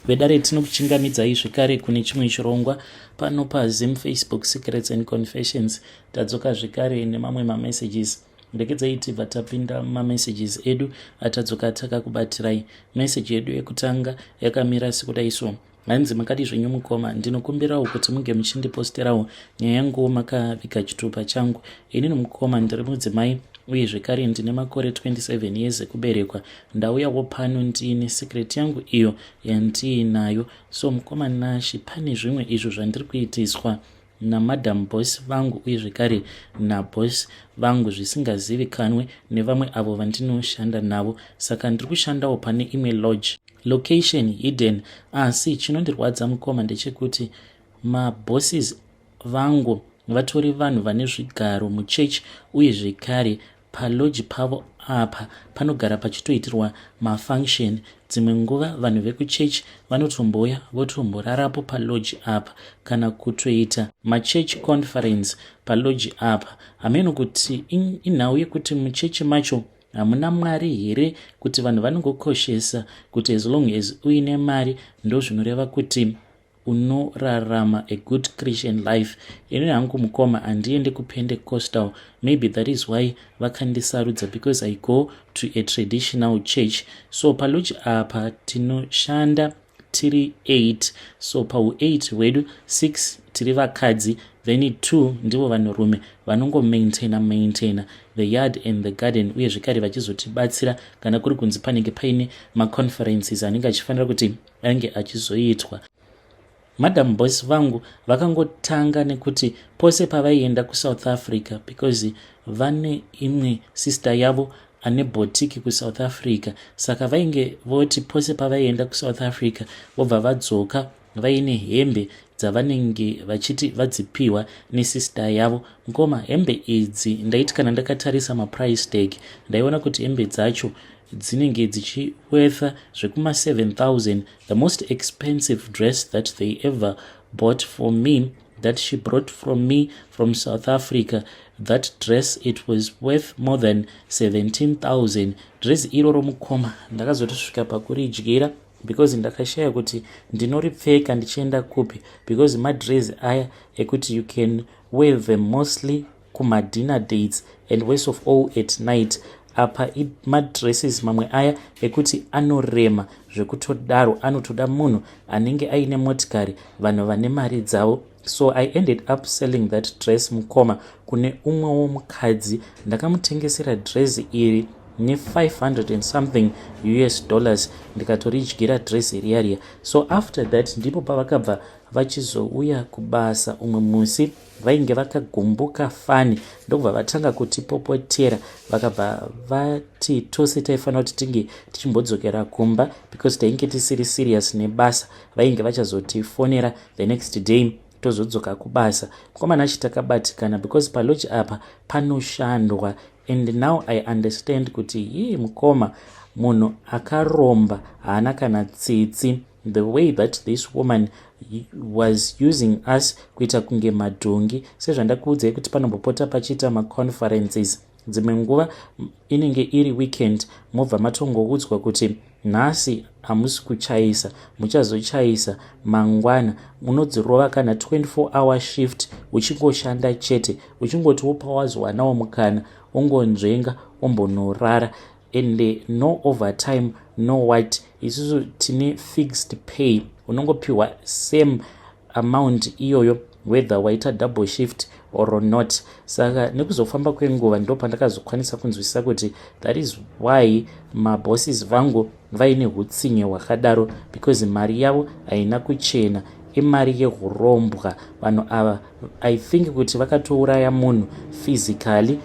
Vedare, tinokuchingamidzai zvekare kune chimwe chirongwa pano paZim Facebook Secrets and Confessions. Tadzoka zvekare nemamwe mamessages. Ndekedzai tibva tapinda mumamessages edu atadzoka takakubatirai. Meseji yedu yekutanga yakamira sekudai so. Hanzi, "Makadi zvenyu mukoma? Ndinokumbirawo kuti munge muchindiposterawo nyaya yanguwo makaviga chitupa changu. Inini mukoma ndiri mudzimai uye zvekare ndine makore 27 years ekuberekwa. Ndauyawo pano ndiine secret yangu iyo yandiinayo. So mukoma Nashi, pane zvimwe izvo zvandiri kuitiswa namadam boss vangu uye zvekare naboss vangu zvisingazivikanwe nevamwe avo vandinoshanda navo. Saka ndiri kushandawo pane imwe lodge, location hidden. Asi chinondirwadza mukoma ndechekuti mabosses vangu vatori vanhu vane zvigaro muchechi, uye zvekare palodge pavo apa panogara pachitoitirwa mafunction. Dzimwe nguva vanhu vekuchechi vanotombouya votomborarapo palodge apa, kana kutoita machurch conference palodge apa. Hameno kuti inhau yekuti muchechi macho hamuna Mwari here, kuti vanhu vanongokoshesa kuti as long as uine mari ndo zvinoreva kuti unorarama a good Christian life. Ini hangu mukoma handiendi kuPentecostal. Maybe that is why vakandisarudza, because I go to a traditional church. So palodge apa tinoshanda tiri 8. So pau8 hwedu, 6 tiri vakadzi, then 2 ndivo vanhurume vanongomaintaina maintaina the yard and the garden, uye zvekare vachizotibatsira kana kuri kunzi panenge paine maconferences anenge achifanira kuti ange achizoitwa. Madam boss vangu vakangotanga nekuti pose pavaienda kuSouth Africa, because vane imwe sister yavo ane boutique kuSouth Africa, saka vainge voti pose pavaienda kuSouth Africa vobva vadzoka vaine hembe dzavanenge vachiti vadzipiwa nesister yavo. Mukoma, hembe idzi ndaiti kana ndakatarisa maprice tag, ndaiona kuti hembe dzacho dzinenge dzichiwortha zvekuma7000. The most expensive dress that they ever bought for me, that she brought from me from South Africa, that dress, it was worth more than 17,000. Dress iroro mukoma, ndakazotosvika pakuridyira because ndakashaya kuti ndinoripfeka ndichienda kupi, because madress aya ekuti you can wear them mostly kumadinner dates and worst of all at night. Apa madresses mamwe aya ekuti anorema zvekutodaro, anotoda munhu anenge aine motikari, vanhu vane mari dzavo. So I ended up selling that dress mukoma kune umwewo mukadzi. Ndakamutengesera dress iri ne500 and something US dollars, ndikatoridyira dress riya riya. So after that ndipo pavakabva vachizouya kubasa umwe musi, vainge vakagumbuka fani, ndokubva vatanga kutipopotera. Vakabva vati tose taifanira kuti tinge tichimbodzokera kumba because tainge tisiri serious nebasa. Vainge vachazotifonera the next day tozodzoka kubasa. Mukomana achi takabatikana because palodge apa panoshandwa, and now I understand kuti yii mukoma, munhu akaromba haana kana tsitsi. The way that this woman was using us kuita kunge madhongi, sezvandakuudzai kuti panombopota pachiita maconferences, dzimwe nguva inenge iri weekend, mobva matongoudzwa kuti nhasi hamusi kuchaisa, muchazochaisa mangwana. Munodzirova kana 24 hour shift uchingoshanda chete, uchingotiwo pawazowanawo mukana ungonzvenga umbonorara, and no overtime, no what. Isusu tine fixed pay, unongopiwa same amount iyoyo whether waita double shift or not. Saka nekuzofamba kwenguva ndo pandakazokwanisa kunzwisisa kuti that is why mabosses vangu vaine utsinye hwakadaro, because mari yavo haina kuchena, imari yeurombwa. Vanhu ava, I think kuti vakatouraya munhu physically,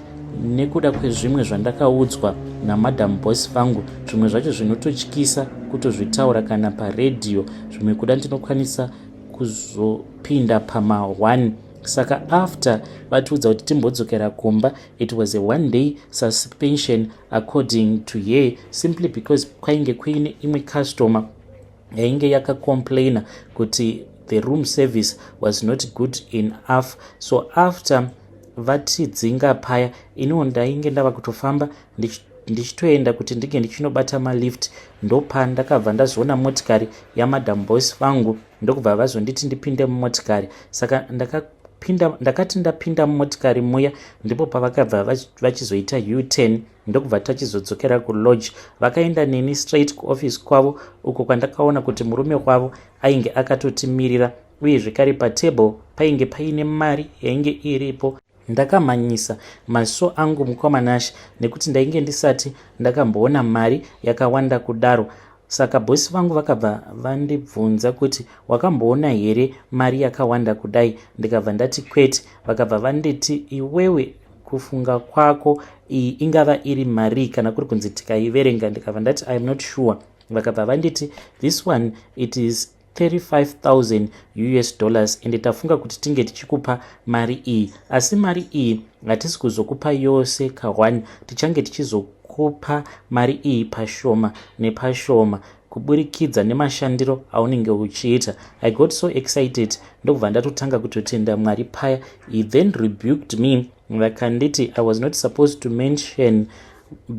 nekuda kwezvimwe zvandakaudzwa namadam boss vangu. Zvimwe zvacho zvinototyisa kutozvitaura kana paredhiyo, zvimwe kuda ndinokwanisa kuzopinda pama1. Saka after vatiudza kuti timbodzokera kumba, it was a one day suspension according to her, simply because kwainge kuine imwe customer yainge yakacomplaina kuti the room service was not good enough. So after vatidzinga paya, iniwo ndainge ndava kutofamba. Ndichitoenda kuti ndinge ndichinobata malift, ndopandakabva ndazoona motikari yaMadam Boss vangu, ndokubva vazonditi ndipinde mumotikari. Saka ndakapinda, ndakati ndapinda mumotikari muya, ndipo pavakabva vachizoita U10, ndokubva tachizodzokera kulodge. Vakaenda neni straight kuoffice kwavo, uko kwandakaona kuti murume wavo ainge akatotimirira, uye zvekare patable painge paine mari yainge iripo. Ndakamhanyisa maziso angu, mukoma Nashe, nekuti ndainge ndisati ndakamboona mari yakawanda kudaro. Saka bhosi vangu vakabva vandibvunza kuti, "Wakamboona here mari yakawanda kudai?" Ndikabva ndati, "Kwete." Vakabva vanditi, "Iwewe, kufunga kwako, iyi ingava iri mari kana kuri kunzi tikaiverenga?" Ndikabva ndati, "I am not sure." Vakabva vanditi, "This one, it is 35,000 US dollars, ende tafunga kuti tinge tichikupa mari iyi, asi mari iyi hatisi kuzokupa yose ka1. Tichange tichizokupa mari iyi pashoma nepashoma kuburikidza nemashandiro aunenge uchiita." I got so excited, ndokubva ndatotanga kutotenda Mwari paya. He then rebuked me, vakanditi I was not supposed to mention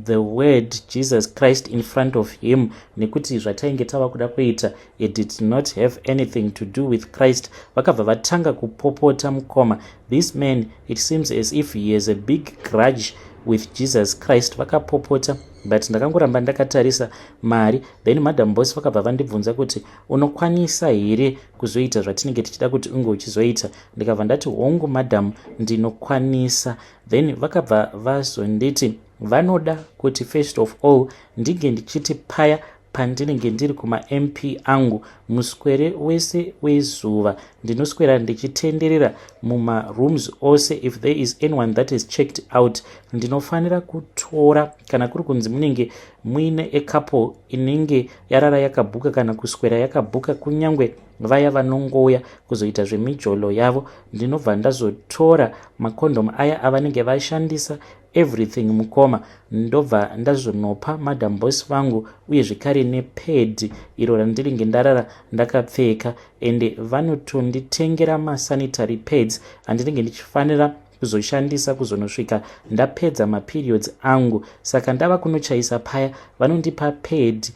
the word Jesus Christ in front of him, nekuti zvatainge tava kuda kuita, it did not have anything to do with Christ. Vakabva vatanga kupopota, mukoma. This man, it seems as if he has a big grudge with Jesus Christ. Vakapopota, but ndakangoramba ndakatarisa mari. Then Madam Boss vakabva vandibvunza kuti, "Unokwanisa here kuzoita zvatinenge tichida kuti unge uchizoita?" Ndikabva ndati, "Hongu madam, ndinokwanisa." Then vakabva vazonditi vanoda kuti first of all ndinge ndichiti paya pandinenge ndiri kumaMP angu, muswere wese wezuva ndinoswera ndichitenderera mumarooms ose. If there is anyone that is checked out, ndinofanira kutora. Kana kuri kunzi munenge muine a couple inenge yarara yakabhuka kana kuswera yakabhuka, kunyange vaya vanongouya kuzoita zvemijolo yavo, ndinobva ndazotora makondomu aya avanenge vashandisa, everything, mukoma, ndobva ndazonopa Madam Boss vangu, uye zvekare nepad iro randinenge ndarara ndakapfeka. Ende vanotonditengera masanitary pads andinenge ndichifanira kuzoshandisa kuzonosvika ndapedza maperiods angu. Saka ndava kunochaisa paya, vanondipa pad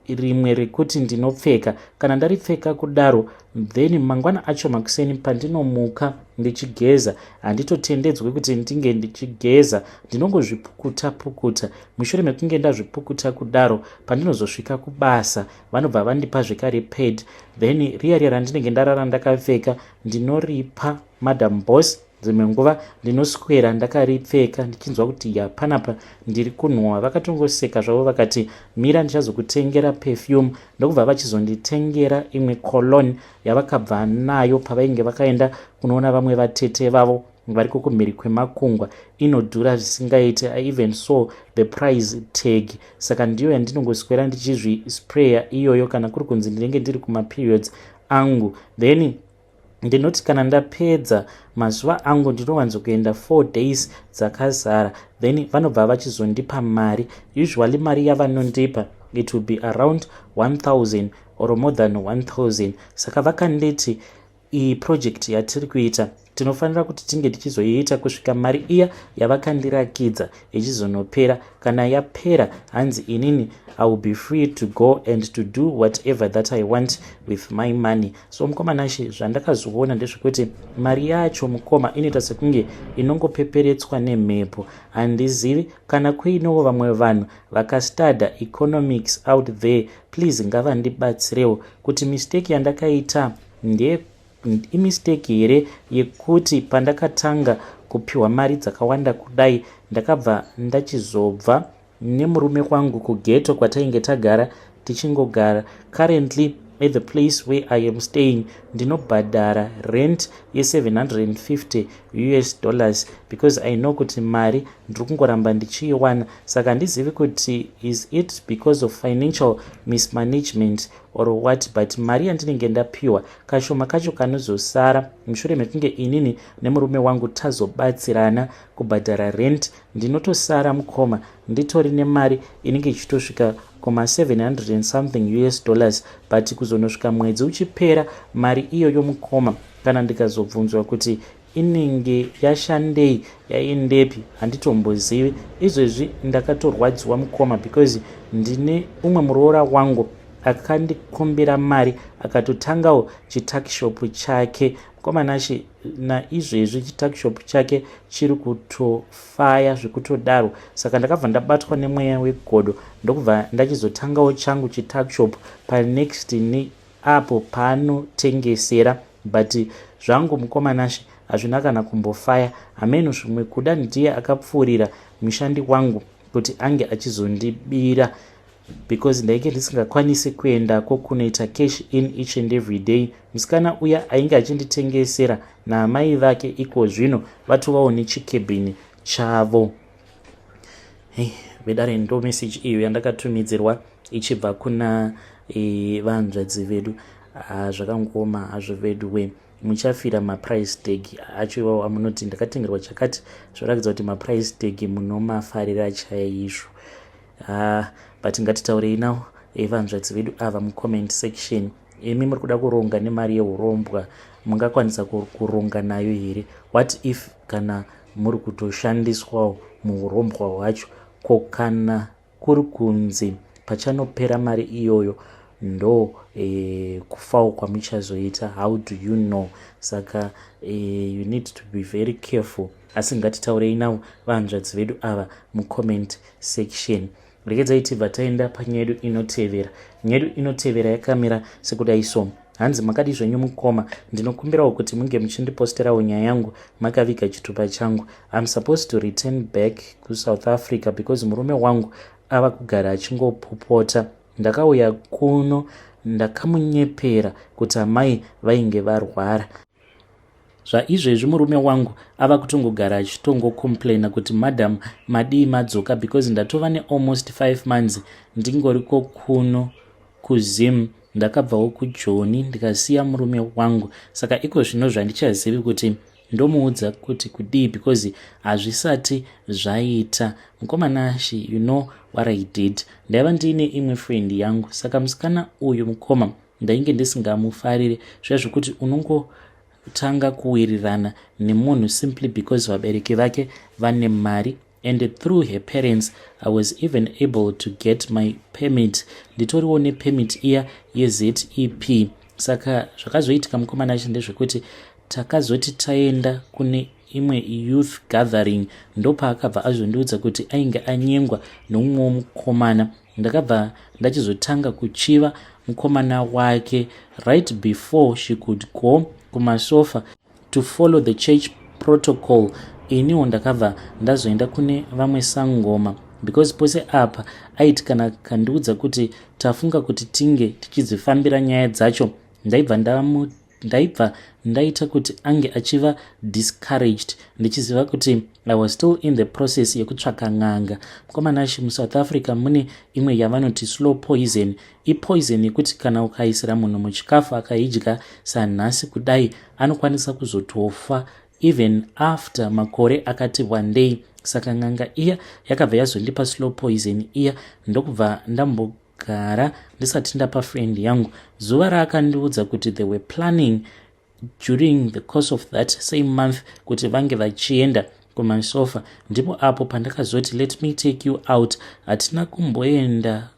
rimwe rekuti ndinopfeka. Kana ndaripfeka kudaro, then mangwana acho makuseni pandinomuka ndichigeza, handitotendedzwe kuti ndinge ndichigeza, ndinongozvipukuta pukuta. Mushure mekunge ndazvipukuta kudaro, pandinozosvika kubasa, vanobva vandipa zvekare pad. Then riya riya randinenge ndarara ndakapfeka, ndinoripa Madam Boss. Dzimwe nguva ndinoswera ndakaripfeka ndichinzwa kuti, ya, panapa ndiri kunhuhwa. Vakatongoseka zvavo, vakati, "Mira, ndichazokutengera perfume." Ndokubva vachizonditengera imwe cologne yavakabva nayo pavainge vakaenda kunoona vamwe vatete vavo variko kumhiri kwemakungwa. Inodhura zvisingaiti. I even saw the price tag. Saka ndiyo yandinongoswera ndichizvispraya iyoyo kana kuri kunzi ndinenge ndiri kumaperiods angu. Then ndinoti kana ndapedza mazuva angu, ndinowanzokuenda 4 days dzakazara, then vanobva vachizondipa mari. Usually mari yavanondipa, it will be around 1000 or more than 1000. Saka vakanditi iyi project yatiri kuita, tinofanira kuti tinge tichizoiita kusvika mari iya yavakandirakidza ichizonopera. Kana yapera, hanzi inini I will be free to go and to do whatever that I want with my money. So mukoma Nashe, zvandakazoona ndezvekuti mari yacho, mukoma, inoita sekunge inongopeperetswa nemhepo. Handizivi kana kuinewo vamwe vanhu vakastudya economics out there. Please, ngavandibatsirewo kuti mistake yandakaita ndeye imistake here yekuti pandakatanga kupiwa mari dzakawanda kudai, ndakabva ndachizobva nemurume wangu kughetto kwatainge tagara tichingogara. Currently, at the place where I am staying, ndinobhadhara rent ye750 US dollars, because I know kuti mari ndiri kungoramba ndichiiwana. Saka handizivi kuti is it because of financial mismanagement or what, but mari yandinenge ndapiwa, kashoma kacho kanozosara mushure mekunge inini nemurume wangu tazobatsirana kubhadhara rent, ndinotosara, mukoma, nditori nemari inenge ichitosvika kuma700 and something US dollars. But kuzonosvika mwedzi uchipera, mari iyoyo, mukoma, kana ndikazobvunzwa kuti Inenge yashandei, yaendepi, handitombozivi. Izvezvi ndakatorwadziwa mukoma, because ndine umwe muroora wangu akandikumbira mari, akatotangawo chituckshop chake, mukoma Nashe. Naizvezvi chituckshop chake chiri kutofaya zvekutodaro. Saka ndakabva ndabatwa nemweya wegodo, ndokubva ndachizotangawo changu chituckshop panext neapo paanotengesera. But zvangu, mukoma Nashe, hazvina kana kumbofaya. Hameno, zvimwe kuda ndiye akapfuurira mushandi wangu kuti ange achizondibira, because ndainge ndisingakwanisi kuendako kunoita cash in each and every day. Musikana uya ainge achinditengesera naamai vake iko zvino vatovawo nechikebhini chavo. Hey, vedare, ndo meseji iyo yandakatumidzirwa ichibva kuna vanzvadzi vedu. Zvakangoma hazvo vedu we. Muchafira maprice tag acho iwawo amunoti ndakatengerwa chakati. Zvoratidza kuti maprice tag munomafarira chaizvo. But ngatitaurei nawo vanzvadzi vedu ava mucomment section. Imi muri kuda kuronga nemari yeurombwa, mungakwanisa kuronga nayo here? What if kana muri kutoshandiswawo muurombwa hwacho? Ko kana kuri kunzi pachanopera mari iyoyo ndo kufawo kwamuchazoita? How do you know? Saka you need to be very careful. Asi ngatitaurei navo vanzvadzi vedu ava mucomment section. Regedzai tibva taenda panyaya yedu inotevera. Nyaya yedu inotevera yakamira sekudai so. Hanzi, "Makadi zvenyu mukoma? Ndinokumbirawo kuti munge muchindiposterawo nyaya yangu makaviga chitupa changu. I'm supposed to return back kuSouth Africa because murume wangu ava kugara achingopopota. Ndakauya kuno ndakamunyepera kuti amai vainge varwara. Zvaizvezvi murume wangu ava kutongogara achitongocomplaina kuti, 'Madam, madii madzoka?' because ndatova nealmost 5 months ndingoriko kuno kuZim. Ndakabvawo kuJoni ndikasiya murume wangu. Saka iko zvino zvandichazivi kuti ndomuudza kuti kudii, because hazvisati zvaita. Mukoma Nashe, you know what I did? Ndaiva ndiine imwe friend yangu. Saka musikana uyu, mukoma, ndainge ndisingamufariri zviya zvokuti unongotanga kuwirirana nemunhu simply because vabereki vake vane mari. And through her parents I was even able to get my permit. Nditoriwo nepermit iya yeZEP. Saka zvakazoitika, mukoma Nashe, ndezvekuti takazoti taenda kune imwe youth gathering, ndopaakabva azondiudza kuti ainge anyengwa nomumwewo mukomana. Ndakabva ndachizotanga kuchiva mukomana wake right before she could go kumasofa to follow the church protocol. Iniwo ndakabva ndazoenda kune vamwe sangoma, because pose apa aiti kana kandiudza kuti tafunga kuti tinge tichidzifambira nyaya dzacho, ndaibva ndaita kuti ange achiva discouraged, ndichiziva kuti I was still in the process yekutsvaka n'anga. Mukoma Nashe, muSouth Africa mune imwe yavanoti slow poison. Ipoison yekuti kana ukaisira munhu muchikafu akaidya sanhasi kudai, anokwanisa kuzotofa even after makore akati one day. Saka n'anga iya yakabva yazondipa slow poison iya, ndokubva ndambogara ndisati ndapa friend yangu. Zuva raakandiudza kuti they were planning during the course of that same month kuti vange vachienda kumasofa, ndipo apo pandakazoti, 'Let me take you out.' Hatina kumboenda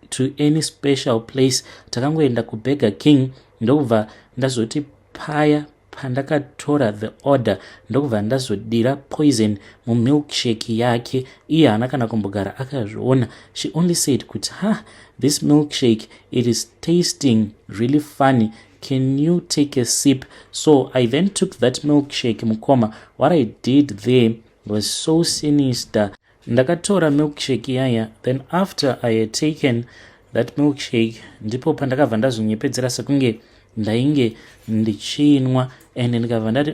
to any special place, takangoenda kuBurger King. Ndokubva ndazoti paya pandakatora the order, ndokubva ndazodira poison mumilkshake yake. Iye haana kana kumbogara akazviona. She only said kuti, 'Ha, this milkshake, it is tasting really funny. Can you take a sip?' So I then took that milkshake. Mukoma, what I did there was so sinister. Ndakatora milkshake yaya. Then after I had taken that milkshake, ndipo pandakabva ndazonyepedzera sekunge ndainge ndichinwa and ndikabva ndati,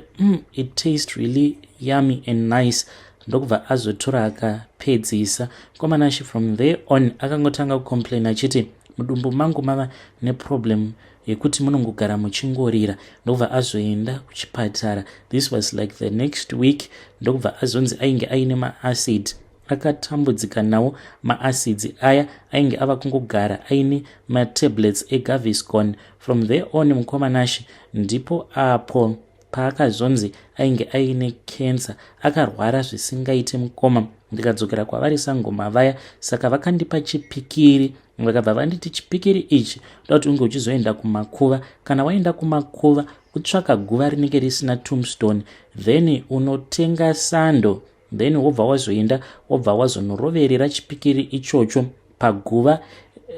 it tastes really yummy and nice.' Ndokubva azotora akapedzisa. Mukoma Nashe, from there on akangotanga kucomplain achiti, 'Mudumbu mangu mava neproblem yekuti munongogara muchingorira.' Ndokubva azoenda kuchipatara. This was like the next week. Ndokubva azonzi ainge aine maacid. Akatambudzika nawo maacids aya, ainge ava kungogara aine matablets eGaviscon. From there on, mukoma Nashe, ndipo apo Paakazonzi ainge aine cancer, akarwara zvisingaite mukoma. Ndikadzokera kwavari sangoma vaya, saka vakandipa chipikiri. Vakabva vanditi chipikiri ichi uda kuti unge uchizoenda kumakuva. Kana waenda kumakuva, utsvaka guva rinenge risina tombstone, then unotenga sando, then wobva wazoenda, wobva wazonoroverera chipikiri ichocho paguva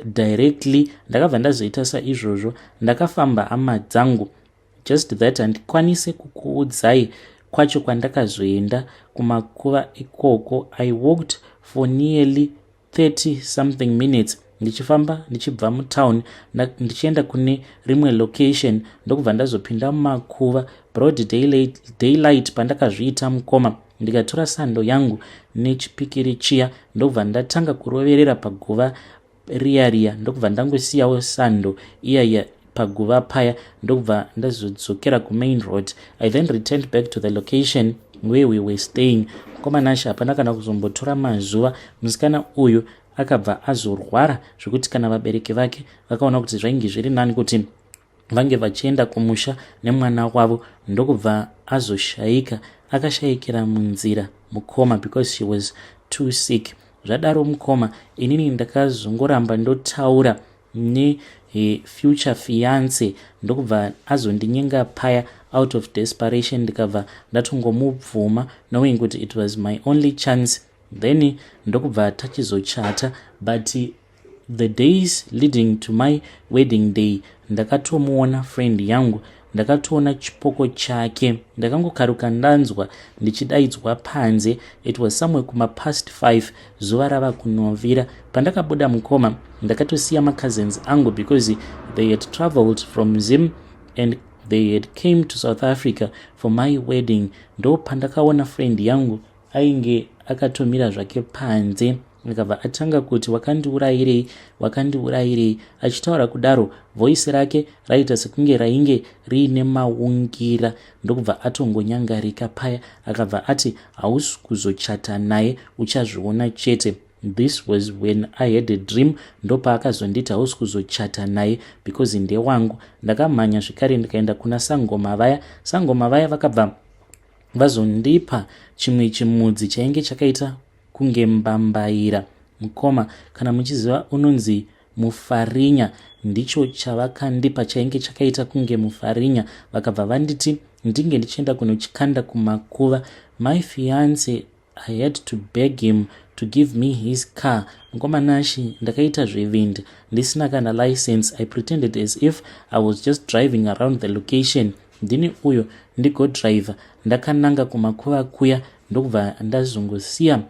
directly. Ndakabva ndazoita saizvozvo. Ndakafamba, hama dzangu, just that handikwanise kukuudzai kwacho kwandakazoenda kumakuva ikoko. I walked for nearly 30 something minutes ndichifamba ndichibva mutown ndichienda kune rimwe location, ndokubva ndazopinda mumakuva broad daylight. Pandakazviita mukoma, ndikatora sando yangu nechipikiri chiya, ndokubva ndatanga kuroverera paguva riya riya, ndokubva ndangosiyawo sando iyaiya paguva paya, ndokubva ndazodzokera kumain road. I then returned back to the location where we were staying. Mukoma Nashe, hapana kana kuzombotora mazuva, musikana uyu akabva azorwara zvekuti kana vabereki vake vakaona kuti zvainge zviri nani kuti vange vachienda kumusha nemwana wavo, ndokubva azoshayika. Akashayikira munzira mukoma, because she was too sick. Zvadaro mukoma, inini ndakazongoramba ndotaura nefuture fiance, ndokubva azondinyenga paya. Out of desperation ndikabva ndatongomubvuma, knowing kuti it was my only chance. Then ndokubva tachizochata, but the days leading to my wedding day ndakatomuona friend yangu, ndakatoona chipoko chake. Ndakangokaruka ndanzwa ndichidaidzwa panze. It was somewhere kumapast 5, zuva rava kunovira. Pandakabuda mukoma, ndakatosiya macousins angu because they had traveled from Zim and they had came to South Africa for my wedding. Ndo pandakaona friend yangu ainge akatomira zvake panze. Akabva atanga kuti, "Wakandiurayirei? Wakandiurayirei?" Achitaura kudaro, voice rake raita sekunge rainge riine maungira, ndokubva atongonyangarika paya. Akabva ati, "Hausi kuzochata naye, uchazviona chete." This was when I had a dream. Ndopaakazonditi, "Hausi kuzochata naye because ndewangu." Ndakamhanya zvekare ndikaenda kuna sangoma vaya. Sangoma vaya vakabva vazondipa chimwe chimudzi chainge chakaita kunge mbambaira. Mukoma, kana muchiziva unonzi mufarinya, ndicho chavakandipa, chainge chakaita kunge mufarinya. Vakabva vanditi ndinge ndichienda kunochikanda kumakuva. My fiance, I had to beg him to give me his car. Mukoma Nashe, ndakaita zvevindi ndisina kana license. I pretended as if I was just driving around the location. Ndini uyo ndigodriver ndakananga kumakuva kuya, ndokubva ndazongosiya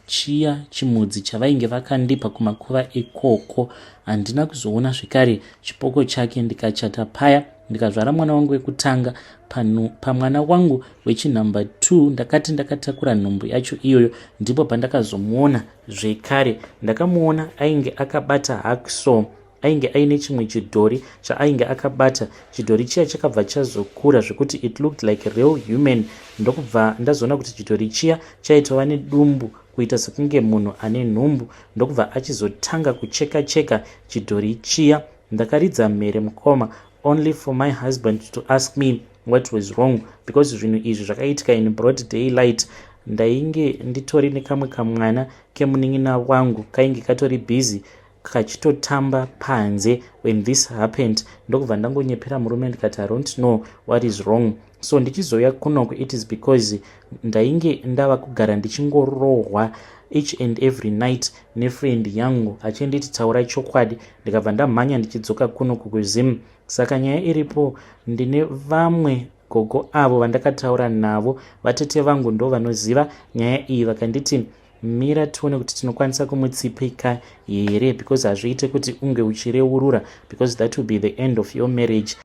chiya chimudzi chavainge vakandipa kumakuva ikoko. Handina kuzoona zvekare chipoko chake. Ndikachata paya, ndikazvara mwana wangu wekutanga. Pamwana wangu wechinhamba 2, ndakati ndakatakura nhumbu yacho iyoyo, ndipo pandakazomuona zvekare. Ndakamuona ainge akabata hacksaw, ainge aine chimwe chidhori chaainge akabata. Chidhori chiya chakabva chazokura zvekuti it looked like real human. Ndokubva ndazoona kuti chidhori chiya chaitova nedumbu, kuita sekunge munhu ane nhumbu. Ndokubva achizotanga kucheka cheka chidhori chiya. Ndakaridza mhere mukoma, only for my husband to ask me what was wrong, because zvinhu izvi zvakaitika in broad daylight. Ndainge nditori nekamwe kamwana kemunin'ina wangu kainge katori busy kachitotamba panze when this happened. Ndokubva ndangonyepera murume ndikati, "I don't know what is wrong." So ndichizouya kunoku, it is because ndainge ndava kugara ndichingorohwa each and every night nefriend yangu achinditi, "Taura chokwadi." Ndikabva ndamhanya ndichidzoka kunoku kuZim. Saka nyaya iripo, ndine vamwe gogo avo vandakataura navo, vatete vangu, ndo vanoziva nyaya iyi. Vakanditi, "Mira tione kuti tinokwanisa kumutsipika here, because hazviite kuti unge uchireurura, because that will be the end of your marriage."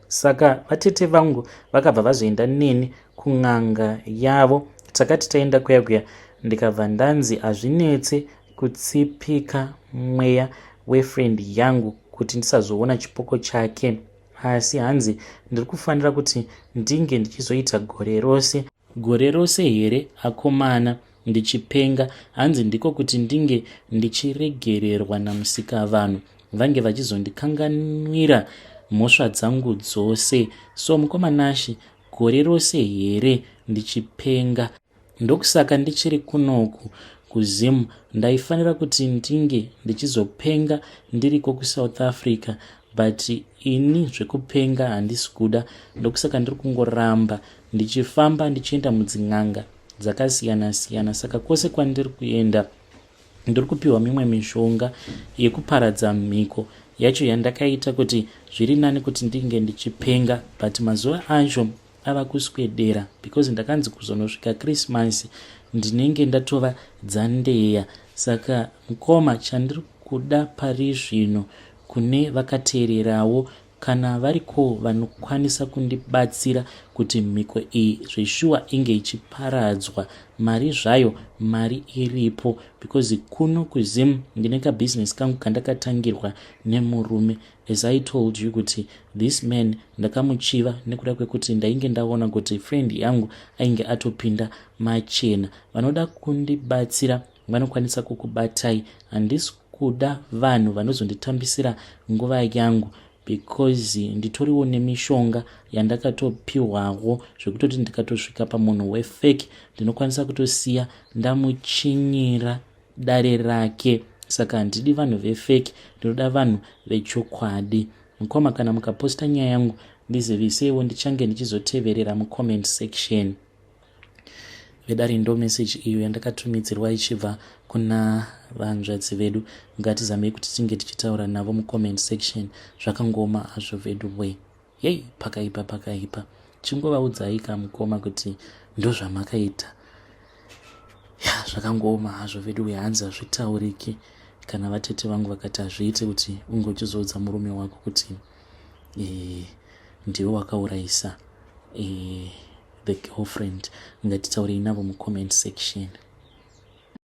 Saka vatete vangu vakabva vazoenda neni kun'anga yavo. Takati taenda kuya kuya, ndikabva ndanzi hazvinetse kutsipika mweya wefriend yangu kuti ndisazoona chipoko chake, asi hanzi ndiri kufanira kuti ndinge ndichizoita gore rose. Gore rose here akomana, ndichipenga? Hanzi ndiko kuti ndinge ndichiregererwa namusikavanhu, vange vachizondikanganwira mhosva dzangu dzose. So mukoma Nashe, gore Gore rose here ndichipenga? Ndokusaka ndichiri kunoku kuZim. Ndaifanira kuti ndinge ndichizopenga ndiriko kuSouth Africa, but ini zvekupenga handisi kuda. Ndokusaka ndiri kungoramba ndichifamba ndichienda mudzin'anga dzakasiyana siyana. Saka kwose kwandiri kuenda ndiri kupiwa mimwe mishonga yekuparadza mhiko yacho yandakaita kuti zviri nani kuti ndinge ndichipenga, but mazuva acho ava kuswedera because ndakanzi kuzonosvika Christmas ndinenge ndatova dzandeya. Saka mukoma, chandiri kuda pari zvino kune vakateererawo, kana variko vanokwanisa kundibatsira kuti mhiko iyi zveshuwa inge ichiparadzwa, mari zvayo mari iripo, because kuno kuZim ndine kabhizinesi kangu kandakatangirwa nemurume. As I told you kuti this man ndakamuchiva nekuda kwekuti ndainge ndaona kuti friend yangu ainge atopinda machena. Vanoda kundibatsira vanokwanisa kukubatai. Handisi kuda vanhu vanozonditambisira nguva yangu because nditoriwo nemishonga yandakatopiwawo zvekutoti ndikatosvika pamunhu wefake ndinokwanisa kutosiya ndamuchinyira dare rake. Saka handidi vanhu vefake, ndinoda vanhu vechokwadi. Mukoma, kana mukaposta nyaya yangu ndiziviseiwo, ndichange ndichizoteverera mucomment section. Vedare, ndo meseji iyo yandakatumidzirwa ichibva kuna vanzvadzi vedu. Ngatizamei kuti tinge tichitaura navo mucomment section. Zvakangoma hazvo vedu we. Yei, pakaipa, pakaipa. Chingovaudzai kamukoma kuti ndozvamakaita. Ya, zvakangoma hazvo vedu we. Hanzi hazvitauriki. Kana vatete vangu vakati hazviiti kuti unge uchizoudza murume wako kuti ndiwe wakaurayisa the girlfriend. Ngatitaurei navo mucomment section.